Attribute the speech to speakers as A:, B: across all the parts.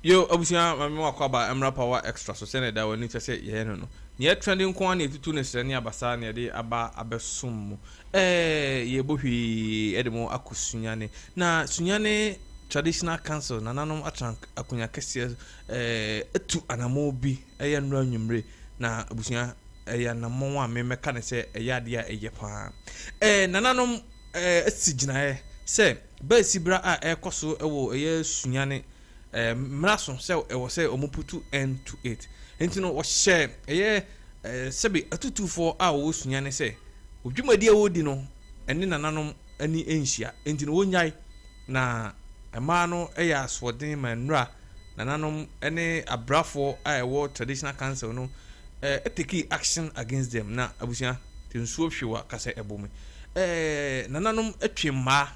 A: Yo abusua ma me wakɔ aba mmra power extra so sɛnea ɛda w'ani kyɛ sɛ yɛyɛ no no. Nea ɛtrɛnde nko ara na yɛtutu ne srɛ ne abasa na yɛde aba abɛsom mo. Ɛɛ yɛbɔ hwii de mo akɔ Sunyani. Na Sunyani Traditional Council nananom atena akonnwa kɛseɛ ɛɛ atu anammɔn bi ɛyɛ nnora anwummere. Na abusua ɛyɛ anammɔn a memmɛka no sɛ ɛyɛ adeɛ a ɛyɛ paa. Ɛɛ nananom ɛɛ asi gyinaeɛ sɛ baasi bra a ɛrekɔ so wɔ ɛyɛ Sunyani mmara so sɛ ɛwɔ sɛ wɔn putu end to it. Nti no wɔhyɛ ɛyɛ sɛbe atutufoɔ a wɔwɔ Sunyani sɛ dwumadi a wɔredi no ɛne nananom ani nhyia. Nti no wɔnnyae na mmaa no yɛ asoɔden ma nnura nananom ne abrafoɔ a ɛwɔ traditional council no take action against them. Na abusua te nsuo hwe wa kasɛ ɛbo me. Nananom twe mmaa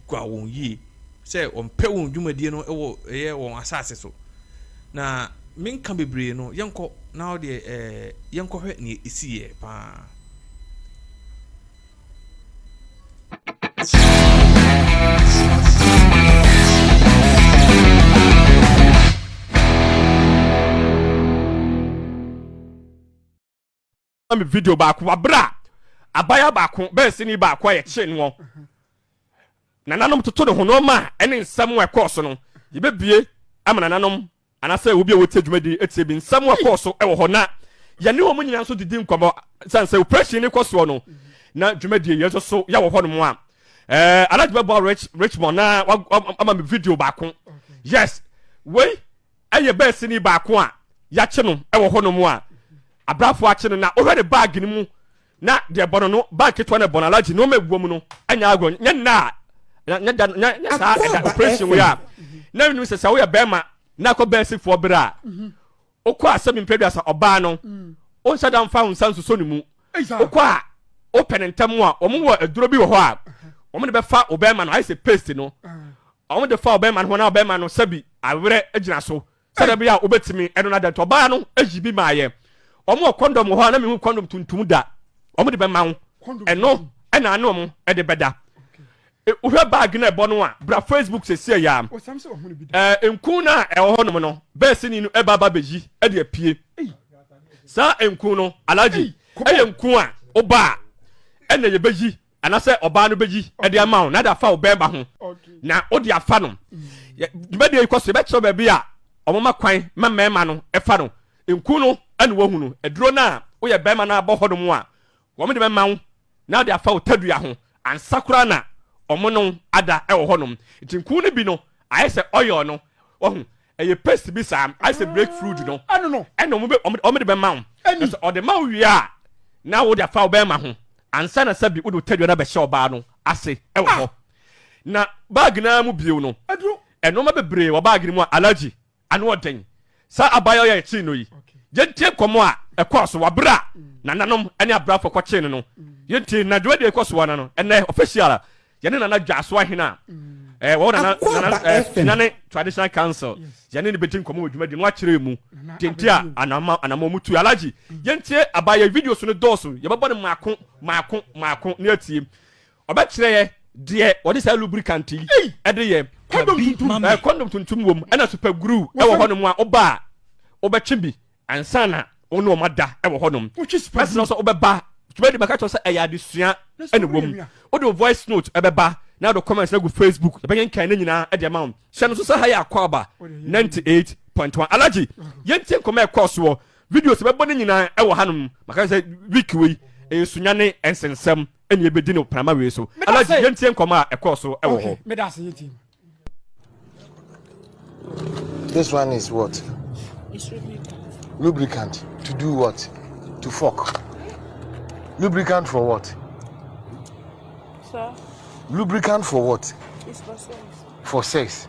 A: gua wɔn yie sɛ wɔmpɛ wɔn dwumadie no wɔ ɛyɛ wɔn asase so. Na menka bebree no, yɛnkɔ na wo deɛ ɛɛ yɛnkɔhwɛ nea ɛsiiɛ paa.
B: Me video baako wɔ abere a abaayewa baako bɛnsini baako a yɛkyee noɔ nananom toto ne ho nneɛma a ɛne nsɛm a ɛkɔɔ so no yɛbɛbie ama nananom anaasɛ obi a wɔtie dwumadi etie bi nsɛm a ɛkɔɔ so wɔ hɔ na yɛne wɔn nyinaa nso didi nkɔmmɔ sane sɛ operation ne kɔ soɔ no na dwumadie yɛn nso so yɛwɔ hɔ nom a ɛɛ alhaji bɛbɔ rich richmond na ama me video baako yes wei ɛyɛ bɛɛsini baako a yɛakye no wɔ hɔ nom a abrafo akye no na wohwɛ ne baage no mu na deɛ bɔ no no bag ketewa na ɛbɔ no alagye nneɛma ɛwɔ mu no ɛnyɛ agorɔ nyɛ nna a nyɛ da nyɛ saa ɛda operation wei a na menim sɛ sɛ woyɛ bɛrima na akɔ bɛɛsifoɔ berɛ a wokɔ a sɛ mempɛ duasa ɔbaa no wonhyɛ da mfa wo nsa nsosɔ ne mu wokɔ a wopɛ ne ntɛm a wɔn wɔ aduro bi wɔ hɔ a wɔn de bɛfa wo bɛrima no ayɛ sɛ paste no wɔn de fa ɔbɛrima no ho na ɔbɛrima no sɛbi awerɛ gyina so sɛdeɛ ɛbɛyɛ a wobɛtumi ɛno no ada nti ɔbaa no ayi bi maayɛ wɔn wɔ kɔndɔm wɔ hɔ a na mehu kɔndɔm tuntum da wɔn de bɛma wo ɛno ɛna ano wɔn ɛde bɛda wohwɛ baagi no ɛbɔ no a bra facebook sɛsi ɛyɛ a ɛɛ nku no a ɛwɔ hɔ nom no bɛɛsi ni no ɛba aba bɛyi ɛde apue saa nku no alagye ɛyɛ nku a ɔba a ɛna yɛbɛyi Anasɛ ɔbaa no bɛyi de ama wo na de afa wo bɛrima ho na wode afa no. Dwumadie yi kɔ so, yɛbɛkyerɛ baabi a wɔma kwan ma mmarima no fa no. Nku no na woahu no, aduro no a woyɛ barima no abɔ hɔ nom a, wɔde bɛma wo na wode afa wo tadua ho ansa koraa na wɔn ne wo ada wɔ hɔ nom. Nti nku no bi no ayɛ sɛ oil no, wahu, ɛyɛ paste bi saa ayɛ sɛ break fruit no ɛna wɔn bɛ wɔn de bɛma wo na sɛ ɔde ma wo wie a na wode afa wo bɛrima ho ansa na sɛbi wode tadua no abɛhyɛ ɔbaa no ase ɛwɔ hɔ na baagi naa mu bio no ɛnneɛma bebree wɔ baagi no mu a allergy ano ɔden saa abaayewa yɛ ɛkyee no yi yɛntie nkɔmɔ a ɛkɔɔ so wɔ abere a nananom ne abrafo kɔkyee no no yɛntie na dwumadie kɔ so ana no ɛnɛ official a Yɛne Nana Dwaso Ahene a eh, wɔwɔ Nana Nana eh, Sunyani Traditional Council yɛne no bɛdi nkɔmmɔ wɔ dwumadi no akyerɛ mu deɛ nti a anama anama ɔmo tu Alhaji yɛntie abayɛ videos no dɔɔso yɛbɛbɔ no maako maako maako ne atie ɔbɛkyerɛ yɛ deɛ wɔde saa lubricant yi ɛde yɛ condom tuntum wom ɛna super glue ɛwɔ hɔ nom a ɔba a wobɛtwe bi Ansa na wo ne wɔn ada wɔ hɔnom. Mɛsrɛ wo sɛ wobɛba dwumadi mɛka kyerɛ wo sɛ ɛyɛ adesua na ɛwɔ mu. Wode wo voice note ɛbɛba na wode comments no agu Facebook. Yɛbɛkenkan ne nyinaa de ama wo. Hyɛ no nso sɛ ha yɛ Akwaaba 98.1. Alhaji, yɛntie nkɔmmɔ a ɛkɔɔ soɔ. Videos yɛbɛbɔ ne nyinaa ɛwɔ hanom. Maka sɛ week wei ɛyɛ Sunyani nsensɛm ɛna yɛbɛdi no prama wei so. Alhaji, yɛntie nkɔmmɔ a ɛkɔɔ so ɛwɔ hɔ.
C: This one is what?
D: It's lubricant.
C: Lubricant. To do what? To fuck. Lubricant for what?
D: Sir?
C: Lubricant for what?
D: It's for sex.
C: For sex.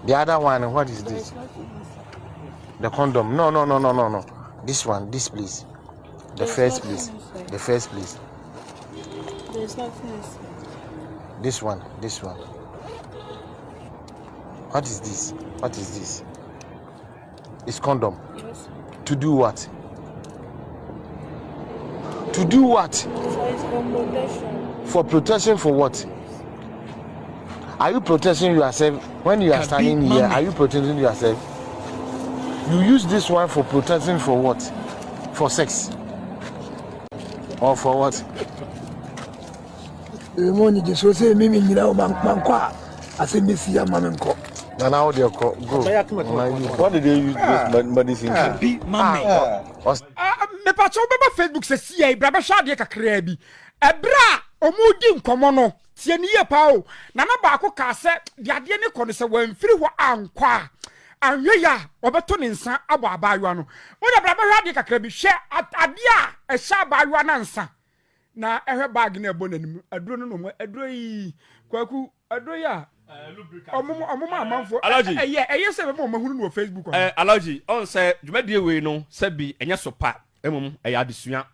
C: The other one, what is this? The condom. No, no, no, no, no, no. This one, this please. The
D: There's
C: first
D: nothing
C: place.
D: inside.
C: The first place.
D: There's nothing inside.
C: This one, this one. What is this? What is this? It's condom.
D: Yes.
C: To do what? To do what?
D: So it's for protection.
C: For protection for what? Are you protecting yourself when you are standing here? Are you protecting yourself? You use this one for protecting for what? For sex. Or for what?
E: Emu nyigye so sɛ mimi nyina o mankɔ a asɛm bɛsi ama me nkɔ.
C: Nana wo deɛ kɔ go. Nana you.
F: What did they use this medicine for?
G: Bi mame.
H: Mepakyɛ wobɛba Facebook sɛsiɛ yi bra bɛhwɛ adeɛ kakraa bi. Ɛberɛ a wɔredi nkɔmmɔ no, tie no yie paa o, Nana baako kaa sɛ deɛ adeɛ no kɔ no sɛ wamfiri hɔ ankɔ a, anhwɛ yie a ɔbɛto ne nsa abɔ abaayewa no. Wode bra bɛhwɛ adeɛ kakra bi, hwɛ adeɛ a ɛhyɛ abaayewa no ansa na ɛhwɛ bag no a ɛbɔ n'anim, aduro no na wɔn aduro yi, Kwaku, aduro yi a wɔn wɔn ma amanfoɔ
B: Alhaji.
H: ɛyɛ ɛyɛ sɛ ɛbɛma wɔn ahunu no wɔ Facebook
B: anaa? Alhaji, ɔn sɛ dwumadie wei no sɛbi ɛnyɛ so pa, mmom ɛyɛ adesua.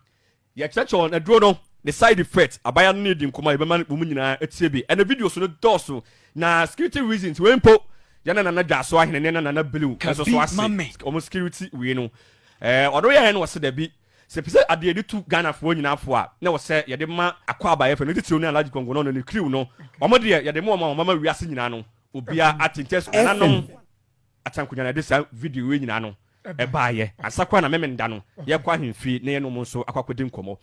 B: Yɛkyerɛkyerɛ wɔn aduro no ne side effect, abaayewa no ne yɛdi nkɔmmɔ a yɛbɛma wɔn nyinaa atie bi. Ɛnɛ videos no dɔɔso na security reasons wei mpo yɛne Nana Dwaso Ahene ne Nana Blue nso so ase wɔn security wei no. Ɛɛ ɔno yɛɛ no ɔse dabi sɛ pɛ sɛ adeɛ yɛde tu Ghanafoɔ nyinaa fo a na ɛwɔ sɛ yɛde ma Akwaaba FM no titiriw ne Alhaji Kongo no ne ne crew no wɔn deɛ yɛde ma wɔn a wɔama wiase nyinaa no obiara ate nti nananom Atankonya na ɛde saa video wei nyinaa no ɛbaayɛ ansa koraa na Memenda no yɛkɔ ahemfie na yɛne wɔn nso akɔ akɔdi nkɔmmɔ.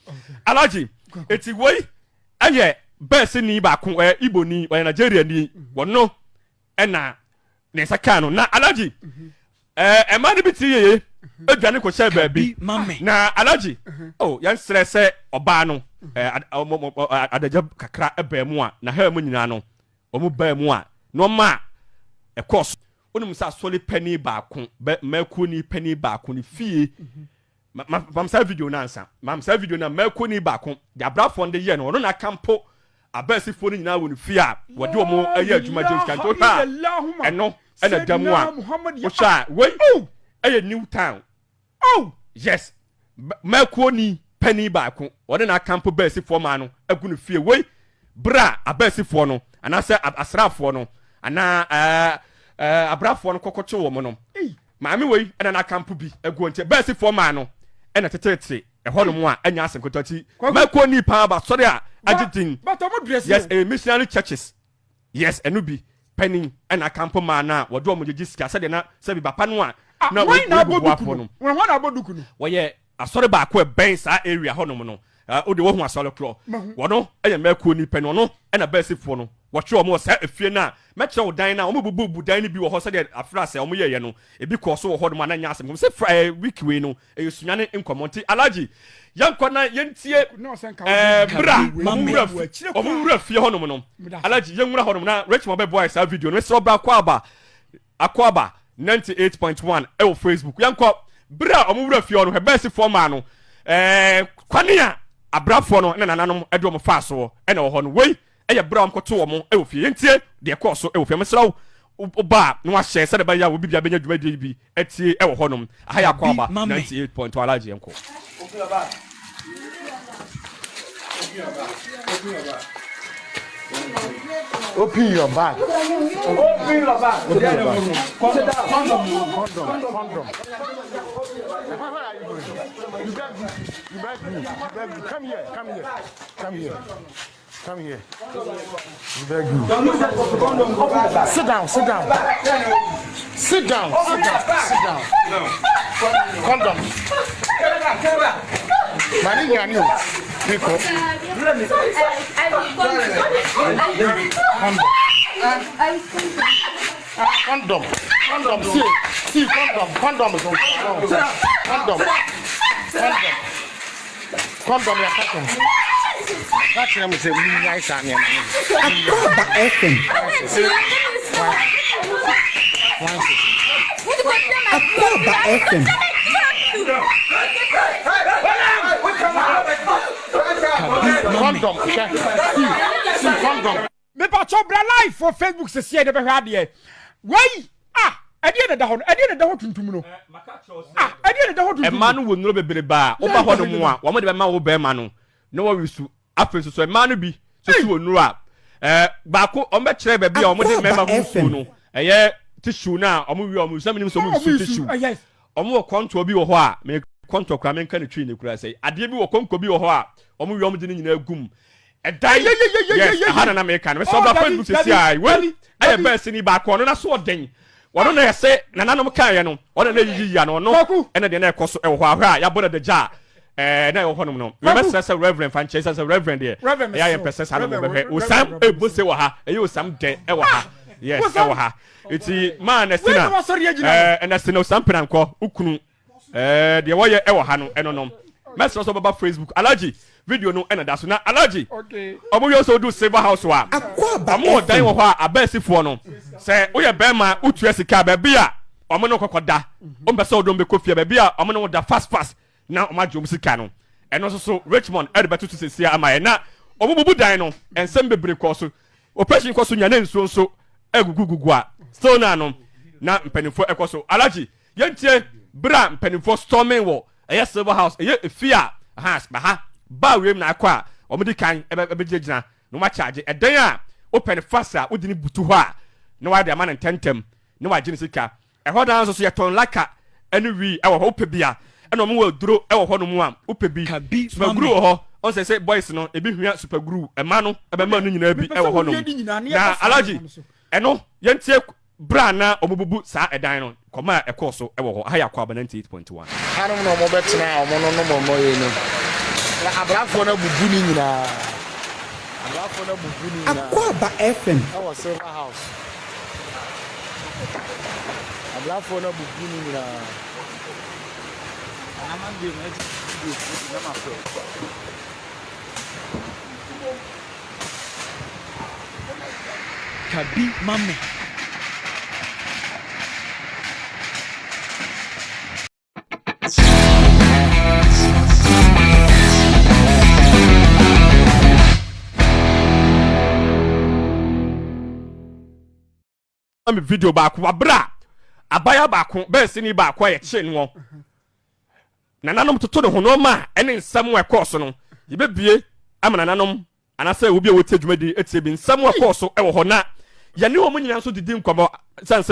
B: Alhaji, eti wei ɛyɛ bɛɛseni baako, ɔyɛ Igboni, ɔyɛ Nigeriani, wɔno ɛna ne nsa kaa no. Na Alhaji, ɛɛ ɛmaa no bi tiri yeye edwane kɔhyɛ baabi. Na Alhaji, oh yɛnsrɛ sɛ ɔbaa no ɛɛ adagya kakra ɛbaa mu a na ha mu nyinaa no wɔn baa mu a, nneɛma a ɛkɔɔ so. Wonim sɛ asɔre panin baako, bɛ mmakuoni panin baako ne fie. Ma ma mam saa video no ansa. Mam saa video no a mmakuoni baako de abrafoɔ no de yɛ no, ɔno na aka mpo abaasifoɔ no nyinaa wɔ ne fie a wɔde wɔn yɛ adwuma gye sika. Nti wohwɛ a ɛno ɛna da mu a wohwɛ a wei ɛyɛ New Town.
H: Oh!
B: Yes, mmakuo ni panin baako, ɔne n'akampo baasifoɔ maa no agu no fie. Wei, berɛ a abaasifoɔ no, anaasɛ asraafoɔ no, anaa ɛɛ ɛɛ abrafoɔ no kɔkɔkye wɔn no, maame wei ɛna n'akampo bi agu nti baasifoɔ maa no ɛna teteete ɛhɔnom a ɛnyɛ asɛm ketewa ti. Mmakuo ni paa ba sɔre a agye din. Yes, ɛyɛ missionary churches. Yes ɛno bi panin ɛna akampo maa no a wɔde wɔn gyegye sika sɛdeɛ na sɛbi papa no a
H: Ah,
B: na
H: hwan na
B: wɔyɛ
H: abɔ duku
B: bubuafoɔ
H: no?
B: no
H: Hwan na abɔ duku no?
B: wɔyɛ asɔre baako ɛbɛn saa area hɔ nom no ah, wode wohu asɔre korɔ
H: Mahu.
B: wɔno ɛyɛ mmakuo ni pɛ no ɔno ɛna bɛɛsifoɔ no wɔtwe wɔn wɔ saa efie no a mɛkyerɛ wo dan no a wɔn bububu dan no bi wɔ hɔ sɛdeɛ afra sɛ wɔn yɛɛyɛ no ebi kɔɔ so wɔ hɔ nom a na nyɛ asɛm sɛ fra ɛɛ week wei no Ɛyɛ sunyani nkɔmmɔ nti Alhaji yɛnkɔ na yɛntie ɛɛ bere a wɔn wura wɔn wura fie hɔnom no Alhaji yɛnwura hɔnom na Rachel bɛboa yɛ saa video no mesrɛ ɔbra Akwaaba Akwaaba 98.1 ɛwɔ Facebook yɛnkɔ bere a wɔn wura fie hɔ no hwɛ bɛɛsifoɔ maa no ɛɛ kwane a abrafoɔ no ne nananom ɛde wɔn faa soɔ ɛna wɔ hɔ no wei Ɛyɛ berɛ a wɔkɔtoo wɔn wɔ fie. Yɛntie deɛ ɛkɔɔ so wɔ fie. Mesrɛ wo, woba a na wahyɛ sɛdeɛ ɛbɛyɛ a obi biara bɛnya dwumadie yi bi atie wɔ hɔnom. Aha yɛ Akwaaba 98.1 Alhaji yɛnkɔ.
C: Open your bag.
A: Open your bag.
C: Open your bag. Condom. Condom. Condom. Where are you going? You beg me. You beg me. You beg me. Come here. Come here. Come here. Come here. Very good. Sit down, sit down. Sit down, sit down, sit down. Condom. Mani nyani o. Biko. Condom. Condom. Condom. See, see, condom. Condom is on. Condom. Condom. Condom yɛ carton. Ka kyerɛ mo sɛ munnyae saa nneɛma no.
G: Akwaaba FM. Akwaaba FM.
C: Condom hwɛ see see condom.
H: Mepakyɛw bra live wɔ Facebook sesiɛ na bɛhwɛ adeɛ wei ah ɛdeɛ na ɛda hɔ no ɛdeɛ na ɛda hɔ tuntum no ah ɛdeɛ na ɛda hɔ tuntum
B: Mmaa no wɔ nnuro bebrebe a woba hɔ nom a wɔn de bɛma wo bɛrima no na wɔresu. Afei nso so mmaa no bi nso so wɔ nnuro a ɛɛ baako wɔn bɛkyerɛ baabi a wɔn de mmarima ho nsuo no ɛyɛ tissue no a wɔn wie wɔn nsa menim sɛ wɔn nsu tissue. Wɔn wɔ kɔntoɔ bi wɔ hɔ a. Kɔntɔ koraa menka ne twi ne koraa sɛ adeɛ bi wɔ kɔnkɔ bi wɔ hɔ a wɔn wia wɔn de ne nyinaa gum ɛdan. Yes, ɛha na na meka no. Mesɛ
H: Oh,
B: ɔbra
H: dabi,
B: Facebook sisi
H: dabi,
B: a wei
H: dabi,
B: ɛyɛ
H: dabi.
B: bɛɛsi ni baako, ɔno n'aso ɔden, ɔno na yɛsɛ nananom kaeɛ no, ɔno na yiyi yia no, ɔno
H: Kwaku.
B: ɛna deɛ na ɛkɔ so ɛwɔ hɔ ahwɛ a yɛabɔ no adagya a ɛɛ na ɛwɔ hɔnom no.
H: Kwaku.
B: Yɛbɛsrɛ sɛ Reverend fa nkyɛn sɛ Reverend deɛ
H: Reverend,
B: ɛyɛ a
H: mesrɛ
B: yɛmpɛ sɛ saa no
H: Reverend,
B: mobɛhwɛ
H: Reverend,
B: osam
H: Reverend,
B: ɛbu se wɔ ha, ɛyɛ osam dɛ ɛwɔ ha. Yes,
H: Osam.
B: ɛwɔ ha eti maa na
H: Wei
B: sina
H: na wasɔre agyina no.
B: ɛɛ ɛna sina osam penankɔ ukunu ɛɛ deɛ wɔyɛ ɛwɔ ha no, ɛno no mɛsrɛ sɛ ɔbɛba Facebook. Alhaji, video no ɛna da so na Alhaji ɔmo yɛ sɛ odu Silver House a
G: Akwaaba
B: ɔmo wɔ dan
G: FM.
B: wɔ hɔ a abɛɛsifoɔ no, sɛ woyɛ bɛrima wotua sika a, baabi a ɔmo ne wo kɔkɔ da, ɔmo pɛ sɛ ɔdɔm bɛkɔ fie, baabi a ɔmo ne wo da fast fast na ɔmo agye ɔmo sika no. Ɛno nso so Richmond ɛde bɛtoto sɛsia ama yɛ na ɔmo bubu dan no. Nsɛm bebree kɔɔ so, operation kɔ so, nya ne nsuo nso ɛgugugugu a still na no na mpanimfoɔ ɛkɔ so. Alhaji, yɛntie bere a mpanimfoɔ storming wɔ ɛyɛ Silver House, ɛyɛ efi a ha ha baa wiem na akɔ a wɔn di kan ɛbɛ ɛbɛgyinagyina na wɔn akyagye ɛdan a wopɛ no fast a wodi ne butu hɔ a na wɔade ama no ntɛntɛm na wɔagye ne sika. Ɛhɔ dan nso so yɛtɔn laka ɛne wii ɛwɔ hɔ, wopɛ bi a, ɛna wɔn wɔ aduro ɛwɔ hɔ nom a wopɛ bi,
I: Kabi
B: super glue
I: mame.
B: wɔ hɔ. Ɔn sɛ boys no ebi hwia super glue, ɛma no ɛbɛma no nyinaa bi
H: Mepɛ sɛ
B: ɛwɔ hɔ
H: wowie
B: nom
H: ne nyinaa ne
B: na
H: yɛkɔ saa
B: Alhaji,
H: nneɛma no so.
B: ɛno yɛntie bere a na wɔn bubu saa ɛdan no, kɔma a ɛkɔɔ so ɛwɔ hɔ. Aha yɛ Akwaaba 98.1.
C: Hanom na wɔbɛtena a wɔnonom wɔn yɛ no. Na abrafoɔ no abubu ne nyinaa. Abrafoɔ no abubu ne nyinaa.
G: Akwaaba FM.
C: Ɛwɔ Silver House. Abrafoɔ no abubu ne nyinaa.
I: Kabi mame.
B: Mi video baako wabere a abaya baako bɛɛsini baako a yɛkyee no, nananom toto ne ho nneɛma a ɛne nsɛm a ɛkɔɔ so no, yɛbɛbie ama nananom anaasɛ obi a wɔtie dwumadi etie bi, nsɛm a ɛkɔɔ so ɛwɔ hɔ na yɛne wɔn nyinaa nso didi nkɔmɔ san sɛ.